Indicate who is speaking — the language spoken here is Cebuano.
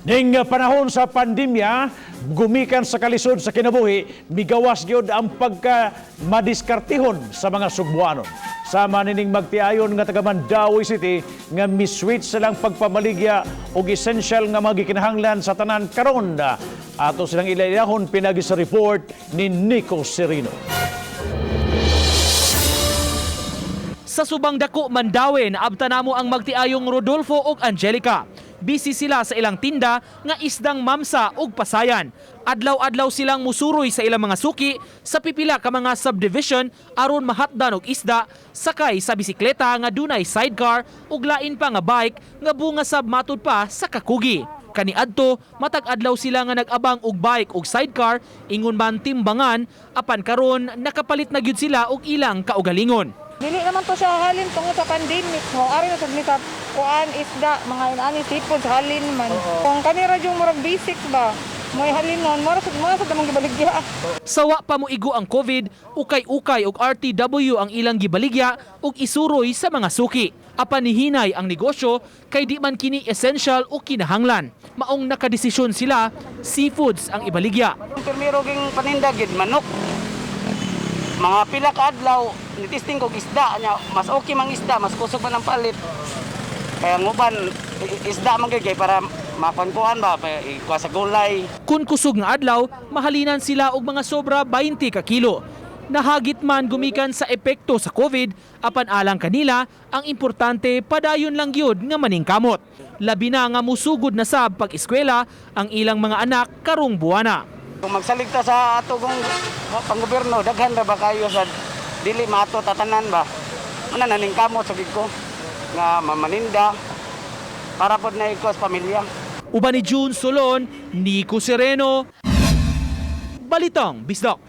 Speaker 1: Ning panahon sa pandemya, gumikan sa kalisod sa kinabuhi, migawas gyud ang pagka madiskartihon sa mga Sugbuanon. Sama nining magtiayon nga taga Mandaue City nga miswitch silang pagpamaligya og essential nga mga gikinahanglan sa tanan karon. Ato silang ilailahon pinagi sa report ni Nico Serino.
Speaker 2: Sa Subang Dako, Mandaue, naabta namo ang magtiayong Rodolfo ug Angelica. Busy sila sa ilang tinda nga isdang mamsa ug pasayan. Adlaw-adlaw silang musuroy sa ilang mga suki sa pipila ka mga subdivision aron mahatdan og isda sakay sa bisikleta nga dunay sidecar ug lain pa nga bike nga bunga sab matud pa sa kakugi. Kaniadto, matag adlaw sila nga nag-abang og bike ug sidecar ingon man timbangan, apan karon nakapalit na gyud sila og ilang kaugalingon.
Speaker 3: Dili naman to siya halin tungod sa pandemic mo. Ari na sad mi sa kuan isda, mga inani seafood halin man. Kung kanira yung murag basics ba, may halin nun, mura sad mo sad among gibaligya.
Speaker 2: Sawa pa moigo ang COVID, ukay-ukay og RTW ang ilang gibaligya ug isuroy sa mga suki. Apan nihinay ang negosyo kay di man kini essential o kinahanglan. Maong nakadesisyon sila, seafoods ang ibaligya.
Speaker 4: Ang primero ging paninda gid manok. Mga pila ka adlaw nitisting kog isda nya, mas okay mang isda, mas kusog man ang palit. Kaya ang uban isda man gyud kay para makuan-kuan ba pa ikuha sa gulay.
Speaker 2: Kun kusog nga adlaw, mahalinan sila og mga sobra 20 ka kilo. Nahagit man gumikan sa epekto sa COVID, apan alang kanila, ang importante padayon lang gyud nga maningkamot. Labi na nga musugod na sab pag-eskwela ang ilang mga anak karong buwana.
Speaker 4: Kung magsalig ta sa ato kong panggobyerno, daghan ra ba kayo sa dili maato tatanan ba. Una naning kamot sa gid ko nga mamaninda para pod na iko sa pamilya.
Speaker 2: Uban ni June Solon, Nico Sereno, Balitang Bisdak.